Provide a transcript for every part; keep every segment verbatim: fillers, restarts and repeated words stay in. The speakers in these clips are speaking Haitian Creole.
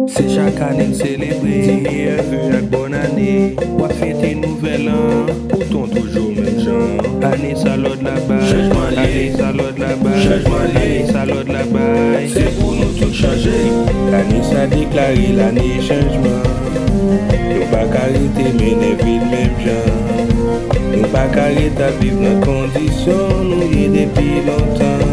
Se chak ane n selebre, di meyè ve ak bòn ane. W ap fete nouvèl an, poutan w toujou menm jan. Ane sa lòd la bay, chanjman l ye. Ane sa lòd la bay, chanjman l ye. Ane sa lòd la bay, se pou nou tout chanje. Ane sa deklare lane chanjman. Nou pa ka rete mennen vi n menm jan. Nou pa ka ret ap viv nan kondisyon nou ye depi lontan.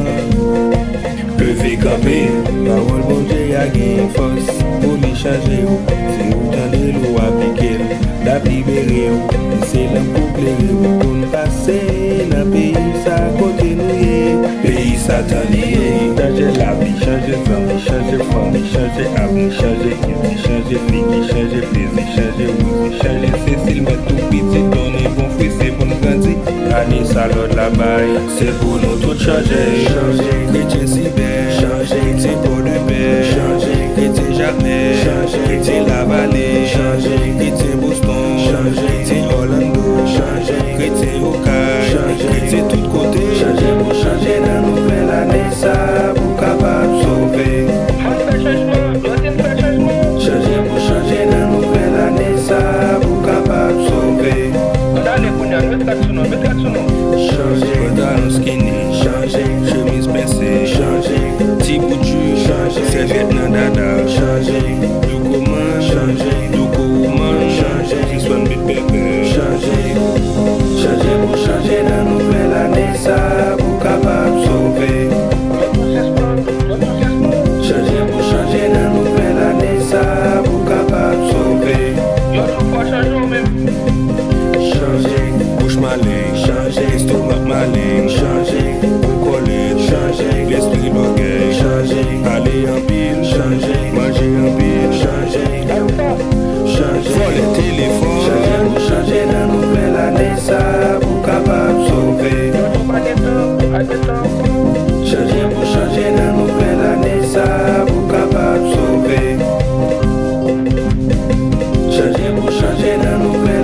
Leve kanpe, pawòl Bondye a gen fòs pou li chanje w. Si ou tande l, ou aplike l, l ap libere w. Li se lanp pou klere wout pou n pase nan peyi sa kote nou ye. Peyi sa tan li ye. Chanje lavi, chanje zanmi, chanje fanmi, chanje avni, chanje kèk, chanje figi, chanje plezi, chanje wouzi, chanje Sesil, mèt tou pitit, donnen bon fwi, se pou n grandi. Ane sa lòd la bay, se pou nou tout chanje. Chanje, kretyen Sibè, chanje, kretyen Pòdepè, chanje, kretyen Jakmèl, chanje, kretyen Lavale, chanje, kretyen Boston, chanje, kretyen Orlando, chanje, kretyen Okay, chanje, kretyen tout kote. Chanje pou chanje nan nouvèl ane sa pou kapab sove. Fò n fè chanjman, yo di n fè chanjman. Chanje pou chanje nan nouvèl ane sa pou kapab sove. Ann ale kounye a, nou met rad sou nou, met rad sou nou. Chanje. Pantalon skinny, chanje. Chemiz pense, chanje. Ti bout jip, chanje. Sèvyèt nan dada, chanje. Douko man, chanje. Douko woman, chanje. Jiswan bit pèpè, chanje. Chanje pou chanje nan nouvèl ane sa pou kapab sove. Chanje pou chanje nan nouvèl ane sa pou kapab sove. Yo tou fò chanje w menm. Chanje. Bouch male, chanje. Estomak male, chanje. Kou kòlèt, chanje. Lespri lògèy, chanje. Pale anpil, chanje. Manje anpil, chanje. Chanje. Vòlè telefòn. Chanje pou chanje nan nouvèl ane sa pou kapab sove. Yo tou pa gen tan, pa gen tan ankò. Chanje pou chanje nan nouvèl ane sa pou kapab sove. Chanje pou chanje nan nouvèl